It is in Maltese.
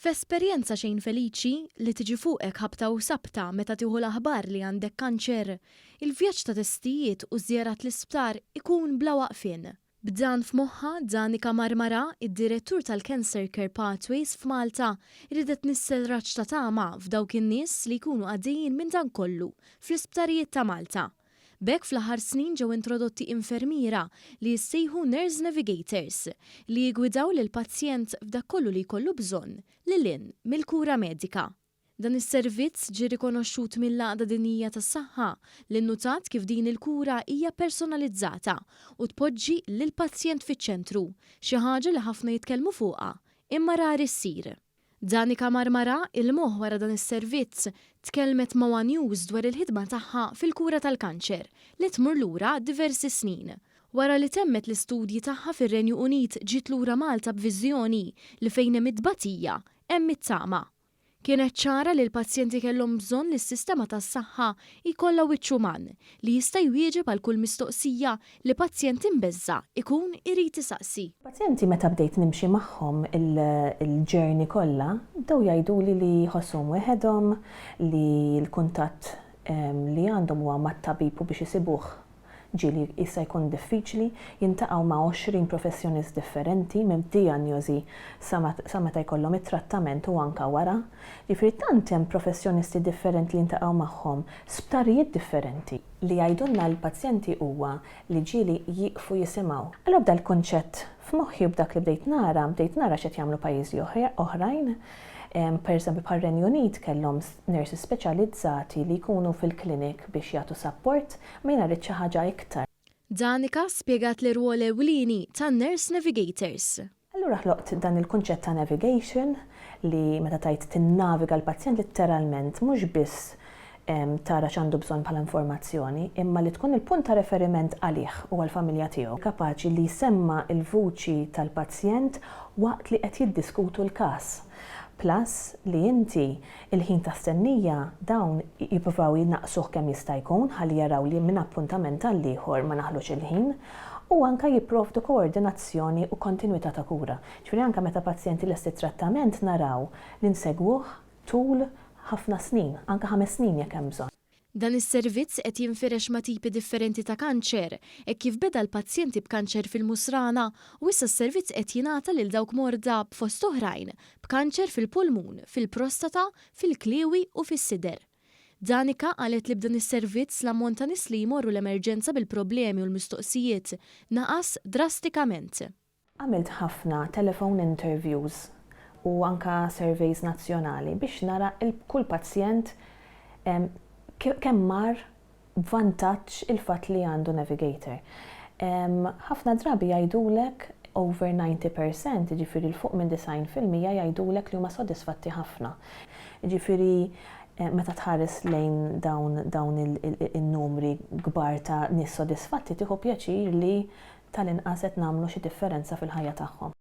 F'esperjenza xejn feliċi, li tiġi fuqek ħabta u sabta meta tieħu l-aħbar li għandek kanċer, il-vjaġġ ta' testijiet u żjarat l-isptar ikun bla waqfien. B'dan f'moħħha, Danica Marmarà, id-Direttur tal-Cancer Care Pathways f'Malta, riedet tnissel raġġ ta' tama f'dawk in-nies li jkunu għaddejjin minn dan kollu fl-isptarijiet ta' Malta. B'hekk fl-aħħar snin ġew introdotti infermiera li jissejħu nurse navigators li jiggwidaw lill-pazjent f'dak kollu li jkollu bżonn lil hinn mill-kura medika. Dan is-servizz ġie rikonoxxut mill-Għaqda Dinjija tas-Saħħa li nnutat kif din il-kura hija personalizzata u tpoġġi lill-pazjent fiċ-ċentru, xi ħaġa li ħafna jitkellmu fuqha imma rari ssir. Danica Marmarà, il-moħħ wara dan is-servizz, tkellmet ma' one News dwar il-ħidma tagħha fil-kura tal-kanċer li tmur lura diversi snin. Wara li temmet l-istudji tagħha fir-Renju Unit ġiet lura Malta b'viżjoni li fejn hemm it-tbatija, hemm it-tama. Kienet ċara li l-pazjenti kellhom bżonn li s-sistema tas-saħħa jkollha wiċċ uman li jista' jwieġeb għal kull mistoqsija li pazjent imbeżża' ikun irid isaqsi. Pazjenti meta bdejt nimxi magħhom il-journey kollha, bdew jgħiduli li jħossuhom weħedhom, li l-kuntatt li għandhom huwa mat-tabib u biex isibuh ġieli jista' jkun diffiċli, jiltaqgħu ma' 20 professjonist differenti minn dijanjosi sa meta jkollhom it-trattament u anka wara. Jiġifieri tant hemm professjonisti differenti li jiltaqgħu magħhom, sptarijiet differenti. Li jgħidulna l-pazjenti huwa li ġieli jieqfu jisimgħu. Allura b'dal-kunċett f'moħħi u b'dak li bdejt nara, bdejt nara x'qed jagħmlu pajjiżi oħrajn. Per eżempju bħar-Renju Unit kellhom nurses speċjalizzati li jkunu fil-klinik biex jagħtu support, ma jiena rrid xi ħaġa iktar. Danica spjegat l-irwol ewlieni tan-Nurse Navigators. Allura ħloqt dan il-kunċett ta' navigation li meta tgħid tinnaviga l-pazjent litteralment mhux biss tara x'għandu bżonn bħala informazzjoni, imma li tkun il-punt ta' referiment għalih u għall-familja tiegħu. Kapaċi li jsemma' l-vuċi tal-pazjent waqt li qed jiddiskutu l-każ. Plus li inti il-ħin ta' stennija dawn jippruvaw jnaqqsuh kemm jista' jkun ħalli jaraw li minn appuntament għall-ieħor ma naħlux il-ħin u anke jipprovdu koordinazzjoni u kontinwità ta' kura. Ġifieri anke meta pazjent ilesti t-trattament naraw li nsegwuh tul ħafna snin, anke 5 snin jekk hemm bżonn. Dan is-servizz qed jinfirex ma' tipi differenti ta' kanċer, hekk kif beda l-pazjenti b'kanċer fil-musrana u issa s-servizz qed jingħata lil dawk morda b'fost oħrajn b'kanċer fil-pulmun, fil-prostata, fil-kliewi u fis-sider. Danica qalet li b'dan is-servizz l-ammont ta' nies li jmorru l-emerġenza bil-problemi u l-mistoqsijiet naqas drastikament. Għamilt ħafna telephone interviews u anka surveys nazzjonali biex nara kull pazjent kemm mar b'vantaġġ il-fatt li għandu navigator. Ħafna drabi jgħidulek over 90%, jiġifieri 'l fuq minn 90% jgħidulek li huma sodisfatti ħafna. Jiġifieri meta tħares lejn dawn in-numri kbar ta' nies sodisfatti tieħu pjaċir li tal-inqas qed nagħmlu xi differenza fil-ħajja tagħhom.